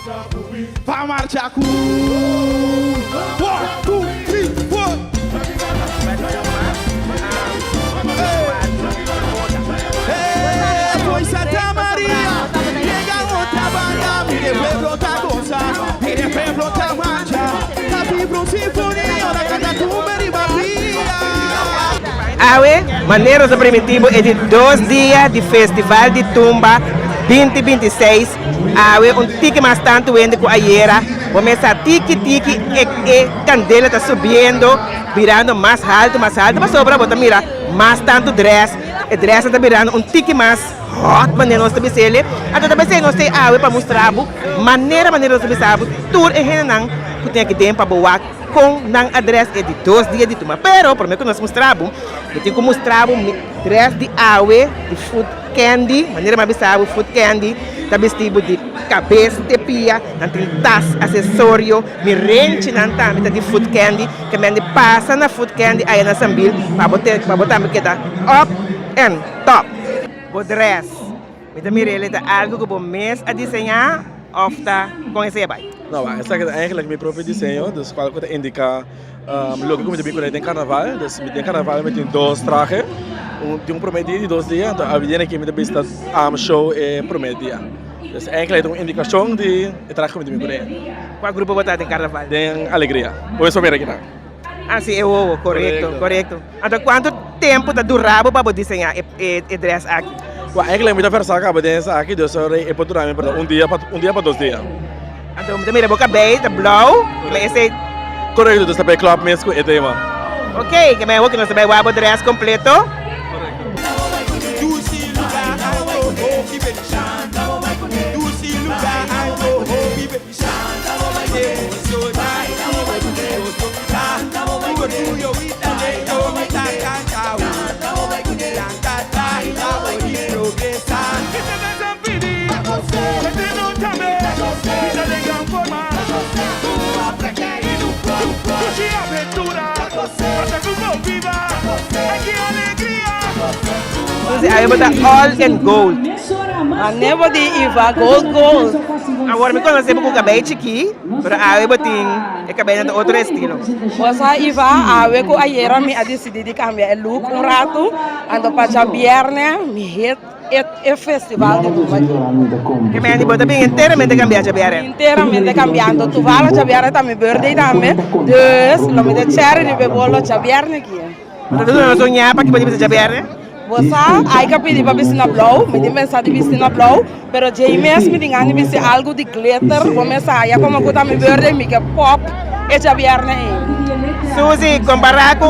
Pa marcha ku One, two, three, four. Hey, foi Santa Maria Llega otra banda Mire pueblo ta goza Mire pueblo ta marcha Ta vibra un sinfonía Ora canta tumba riba pia. Awe, manera nos a primintí bo e di dos dia di Festival di Tumba binti 26. Awe un tiki mas tantu hende ku ayera. Bo mester sa tiki tiki e e kandela ta subiendo, birando mas haltu, mas haltu pasobra bo ta mira mas tantu dress. E dressnan ta birando un tiki mas hot manera nos ta bisa el'e. Anto ta besei nos ta awe pa mustra bo manera manera nos ta bisa bo tur e hendenan ku tin aki den pa bo wak kon nan a dress e di dos dia di tuma. Pero prome ku nos mustra bo, mi tin ku mustra bo mi dress di awe di food candy, manera mi a bisa bo food candy ta bisti bo di kabes te pia, nan tin tas, asesorio, mi renchinan tambe ta di food candy, ke men di pasa na food candy aya na Sambil pa bo te pa bo tambe keda up and top. Bo dress, mi ta mira el ta algo ku bo mes a diseñá òf ta kon esei a bai? No, esaki ta eigenlijk mi propio diseño, dus kual ku ta indiká Loke ku mi ta bin kuné den karnaval, dus mi den karnaval mi tin dos trahe, un tin un promé dia di dos dia, anto awe aki mi ta bista show e promé dia. Dus eigenlijk ta un indikashon di e trahe ku mi ta bin kuné. Kua grupo bo ta den karnaval? Den Alegria. Bo mester mira kinan. Ah si, e wowo, korekto, korekto. Anto kuantu tempu ta dura bo pa bo diseñá e dress aki? Well, eigenlijk mi ta versá kaba den esaki, dus e por dura mi por un dia pa un dia pa dos dia. Anto mi ta mira bo kabei ta blou, ma esei. Korekto, dus ta bay klòp mes ku e tema. Ok, ke men hopi nos ta bay wak bo dress kompleto. Susie, awe bo ta all in gold. Mane bo di Iva, gold gold. Awor mi conoce bo cu cabey chiki, pero awe bo tin e cabeynan ta otro estilo. Bo sa Iva, awe cu ayera mi a dicidi di cambia e look un rato, anto pa djabierne mi hit e festival di Tumba aki. Ke mende bo ta bin enteramente cambia djabierne? Enteramente cambia, anto toevallig djabierne ta mi birthday tambe, dus lo mi ta cherry riba e bolo djabierne aki. Bo ta duna nos un ñapa ki bo di bisa djabierne? Bo sa, ai ka pidi pa bisti na blou, mi tin pensa di bisti na blou, pero djei mes mi tin gana di bisti algu di glitter, bo mes sa, ya komo ku ta mi birthday mi ke pop e djabièrnè ei. Suzy, kompará ku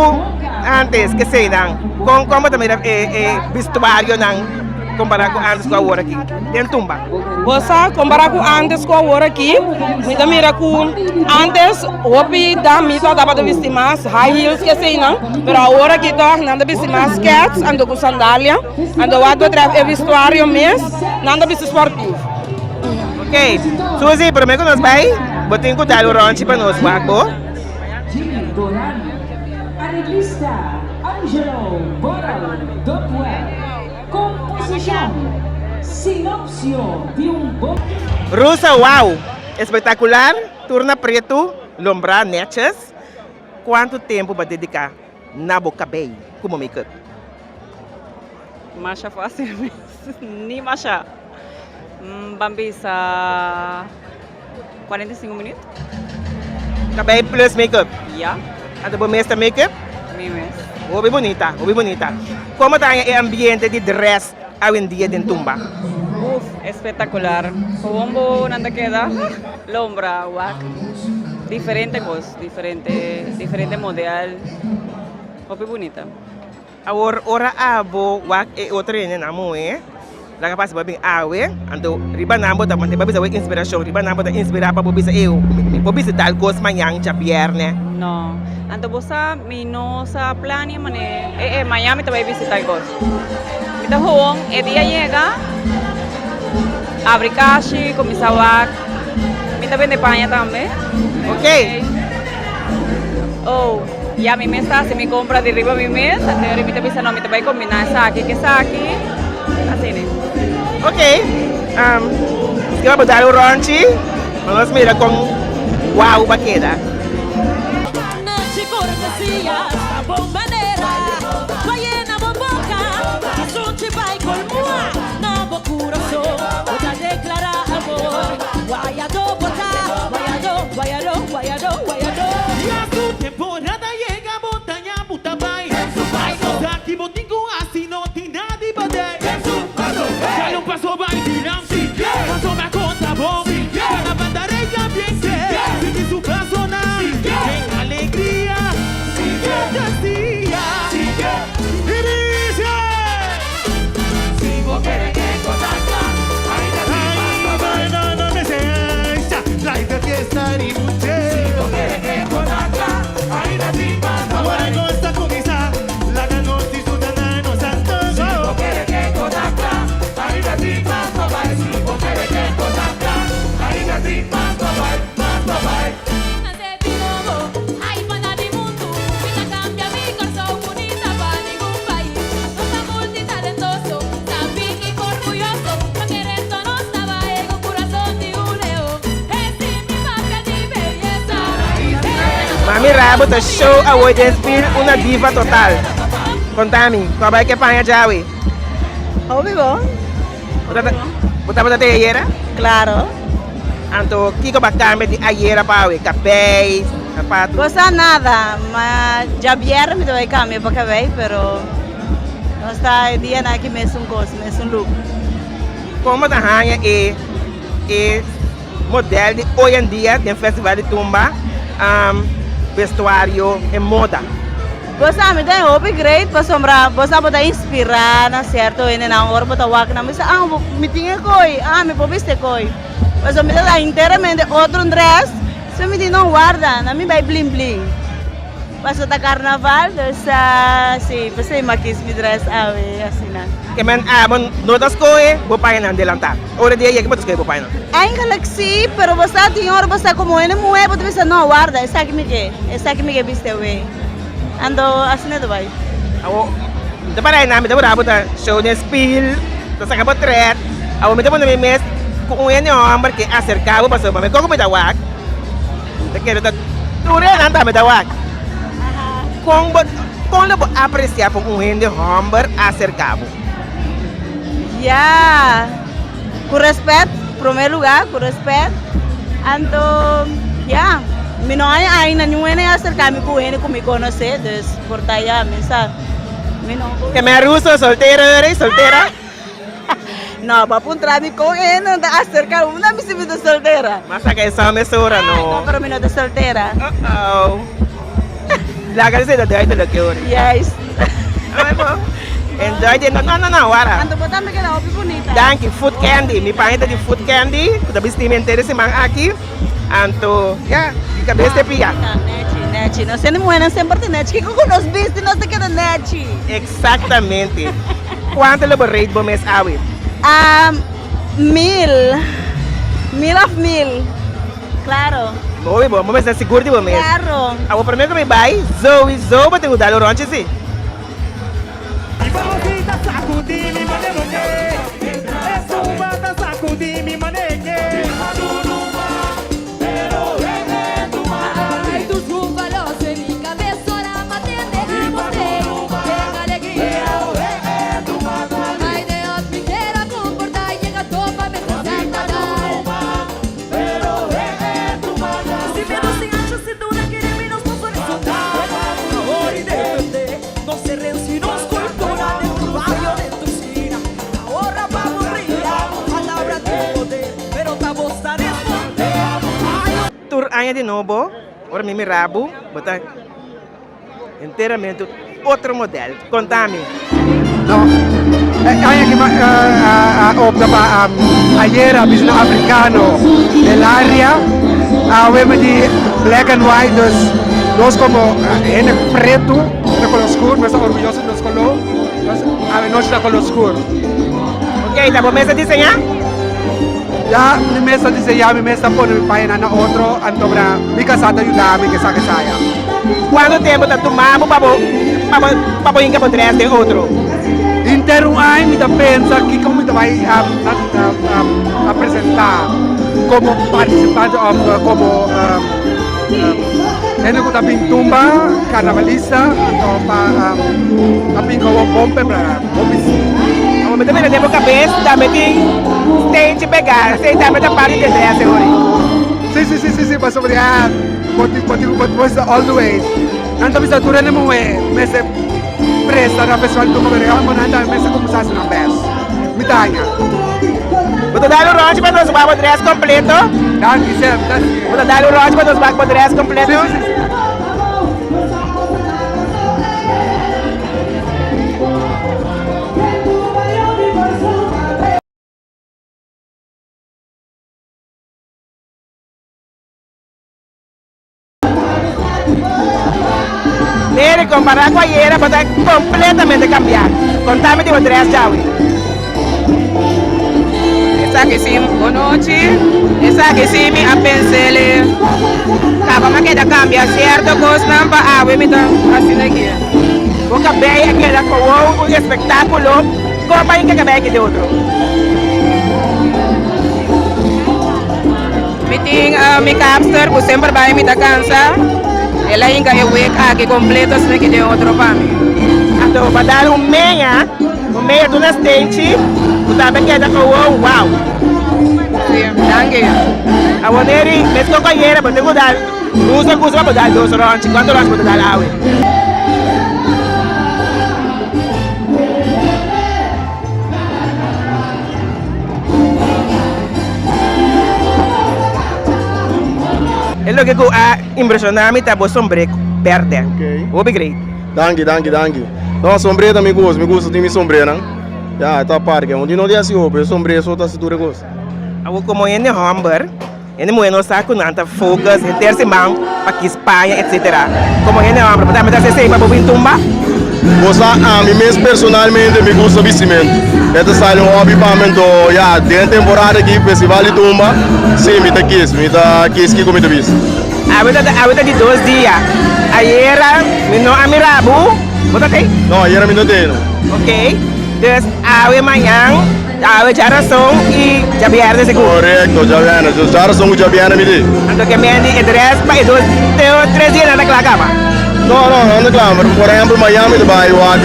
antes, keseinan, kon kon bo ta mira e e bistuarionan kompará ku antes ku awor aki den tumba? Bo sa, kompará ku antes ku awor aki, mi ta mira ku antes hopi damita tabata bisti mas high heels keseinan, Pero awor aki tòg nan ta bisti mas skèts anto ku sandalia, anto wak betrèf e vestuario mes nan ta bisti sportief. Ok, Suzy, promé ku nos bai, bo tin ku dal un ròntji pa nos wak bo. Jimmy Doran, Areglista Angelo Borrell Dotwell, Komposishon, Sinopsio di un bo. Rusa, Wow! Espektakular, tur na pretu, lombrá nètjes. Kuantu tempu bo a dediká na bo kabei komo make-up? Masha fácil mes, ni masha. Ban bisa 45 minuut. Kabei plus make-up? Ya. Anto bo mes ta make-up? Mi mes. Hopi bunita, hopi bunita. Komo ta haña e ambiente di dress awendia den tumba? Uf, espectacular. Gewoon bo nan ta keda lombra, wak. Diferente kos. Diferente diferente model hopi bunita. Awor ora abo wak e otro hendenan muhe laga pasa bo a bin awe anto riba nan bo ta bo bisa bo inspiracion riba nan bo ta inspira pa bo bisa ey mi por bisa tal cos mañan djabierne. No anto bo sa mi no sa plania mane e e mañan mi ta bay bisa tal cos mi ta gewoon e dia yega abri kashi cuminsa wak. Mi ta bende paña tambe. Ok. Oh, ya mi mes ta hasi mi compra di riba mi mes. Anto mi ta bisa no, mi ta bai combina esaki ku esaki. Asina. Ok. Um, miskien bo dal un ronchi. Nos mira kon guau ba keda. Mami Rabo ta show awoy den spil una diva total. Contami, cua bai ke paña djawe? Hopi bon. Bo tabata te ayera? Claro. Anto kiko ba cambia di ayera pa awe? Cabey, zapato? Bo sa nada, ma djabièrnè mi ta bai cambia pa cabey, pero nos ta e dianan aki mesun cos, mesun look. Kon bo ta haña e e model di hoy en dia den festival di tumba, vestuario, e moda? Bo sa mi ta hopi great pasobra bo sa bo ta inspira na cierto hendenan ora bo ta wak nan bo bisa ah mi tin e koe ah mi por bisti e koe pasobra mi ta enteramente otro un dress so mi di no warda na mi bai blin blin pasobra ta carnaval dus si p'esei mi a kiss mi dress awe asina. Ke men abo no ta skohe bo pañanan delantá ora di a yega bo ta skohe bo pañanan? Eigenlijk si pero bo sa tin ora bo sa komo hende muhé bo ta bisa no warda esaki mi ke esaki mi ke bisti awe. Anto asina ta bai. Awo mi ta para einan mi ta wak bo ta show den spiel ta saka bo tret awo mi ta pone mi mes ku un hende homber ke aserka bo pasobra mi koko mi ta wak mi ta kere ta tur einan tambe ta wak kon bo kon lo bo apresia pa un hende homber aserka bo. Ya ku respet prome lugar ku respet anto ya mi no hay aina niun hende a acerca mi ku hende ku mi conoce dus por ta ya mi sa mi no. Ke me ruso soltero eres soltera? No bo a puntra mi kon hende ta acerca mi no a bisa mi ta soltera. Mas saka e sa mesora no. No pero mi no ta soltera. Uh oh. Laga di seta duidelijk e ora. Juist. Enjoy di no no no wara. Anto bo tambe keda hopi bunita. Danki food candy mi paña ta di food candy ku ta bisti mi henter e siman aki anto ya di kabes te pia. Nechi nechi nos hende muhernan semper ta nechi kiko ku nos bisti nos ta keda nechi. Exactamente kuantu lo bo rate bo mes awe? Mil mil of mil. Claro. Hopi bo, bo mester sigur di bo mes. Claro. Awor prome ku mi bai, souiso bo tin ku dal un ronchi si. Tur aña di nobo, ora mi mira bo, bo ta enteramente otro model. Conta mi. No, e aña aki mi a opta pa ayera bisa na africano del area, awe mi di black and white, dus nos como hende pretu, hende color scur, nos ta orguyoso di nos color, nos awe nochi ta color scur. Ok, ta bo mes a diseña? Ya, mi mes a diseña, mi mes ta pone mi pañanan na otro, anto mi casá ta yuda mi kesa kesaya. Cuanto tempo ta tuma bo pa bo pa bo pa bo hinca bo dress den otro? Henter un aña mi ta pensa kico mi ta bay a presenta. Komo partisipante òf komo hende ku ta bin tumba, karnavalista, anto pa ta bin komo bon prepará, bon bisti. Abo mi ta mira den bo kabes tambe tin steentje pegá, esei tambe ta parti di e dress ori. Si, si, si, si, si, pasobra ya bo tin, bo tin ku bo ta all the way. Nan ta bisa tur hende muhé mester presta na festival di tumba, pero e hòmbernan tambe mester kuminsá hasi nan bèst. Mi ta haña. Bo ta dal un ròntje pa nos wak bo dress kompleto? Danki, Sam, danki. Bo ta dal un ròntje pa nos wak bo dress kompleto? Si, si, si. Neri, kompará ku ayera bo ta kompletamente kambiá. Kontami di bo dress djawe. Esaki si, bonochi. Esaki si mi a pens'el kaba mi a keda kambia sierto kosnan pa awe mi ta asina aki. Bo kabei a keda kowo un espektakulo. Kon pa hinka kabei aki den otro? Mi tin mi kapster ku semper bai mi ta kansa, el a hinka e wig aki kompleto asina ki den otro pa mi. Anto bo a dal un meña, un meña tur na stenchi ku tambe keda gewoon wow. Si, danki. Awor Neri, meskos ku ayera bo tin ku dal gusto gusto pa bo dal dos ronchi, kuantu ronchi bo ta dal awe? E loke ku a impresiona mi ta bo sombré bèrdè. Hopi great. Danki, danki, danki. No, sombré ta mi gusto, mi gusta tin mi sombrénan. Ya, e ta apart. Un di no di hasi hopi, e sombré so ta hasi tur e kos. Awor komo hende hòmber, hende muhé no sa ku nan ta focus henter siman pa kis paña etcetera. Komo hende hòmber bo tambe ta hasi esei pa bo bin tumba? Bo sa ami mes personalmente mi gusta bistimentu. E ta sali un hobby pa mi anto ya den temporada aki festival di tumba si mi ta kis mi ta kis kiko mi ta bisti. Awe ta awe ta di dos dia. Ayera mi no a mira bo, bo ta tei? No ayera mi no tei no. Ok, dus awe mañan. Awe djarason i djabièrnè sigur. Korekto, djabièrnè. Dus djarason ku djabièrnè mi di. Anto ke men di e drès pa e dos te o tres dia nan ta kla kaba? No, no, nan ta kla. Pero por ehèmpel mañan mi ta bai wak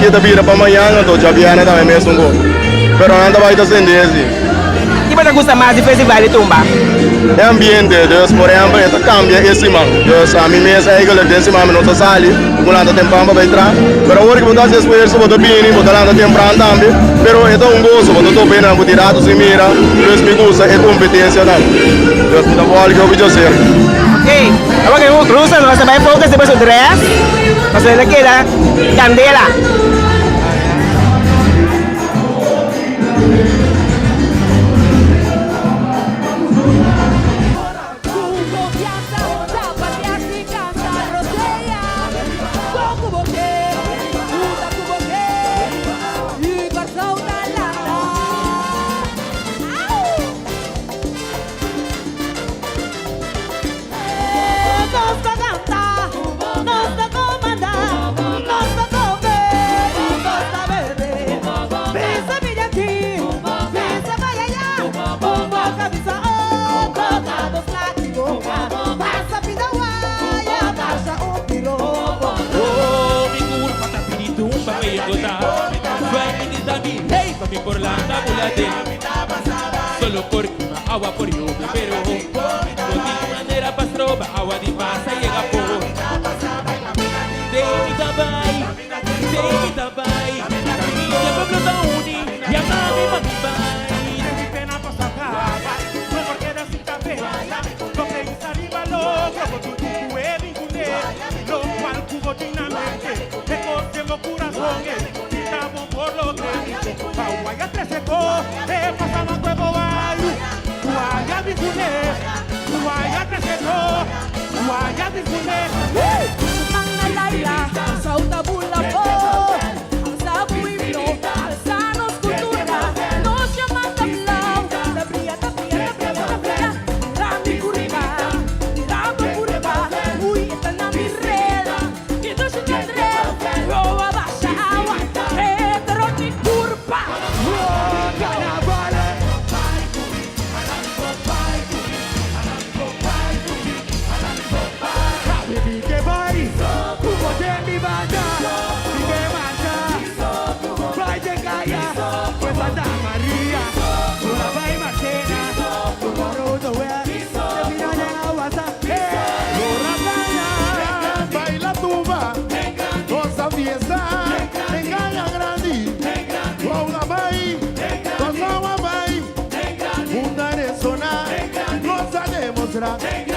ke ta bira pa mañan, anto djabièrnè tambe mesun kos. Pero nan ta bai ta sende si. Ki bo ta gusta mas di festival di tumba? E ambiente, dus por ehèmpel e ta kambia e siman. Dus ami mes eigenlijk den siman mi no ta sali. Bo lanta tempran pa bai traha, pero awor ku bo ta hasi esfuerso bo ta bini, bo ta lanta tempran tambe, pero e ta un goso, bo ta topa e nan ku tin rato sin mira, dus mi gusta e kompetensianan, dus mi ta wòlke hopi djaser. Ok, awor ku Russell nos ta bai focus riba su dress, pasobra el a keda kandela. mustra.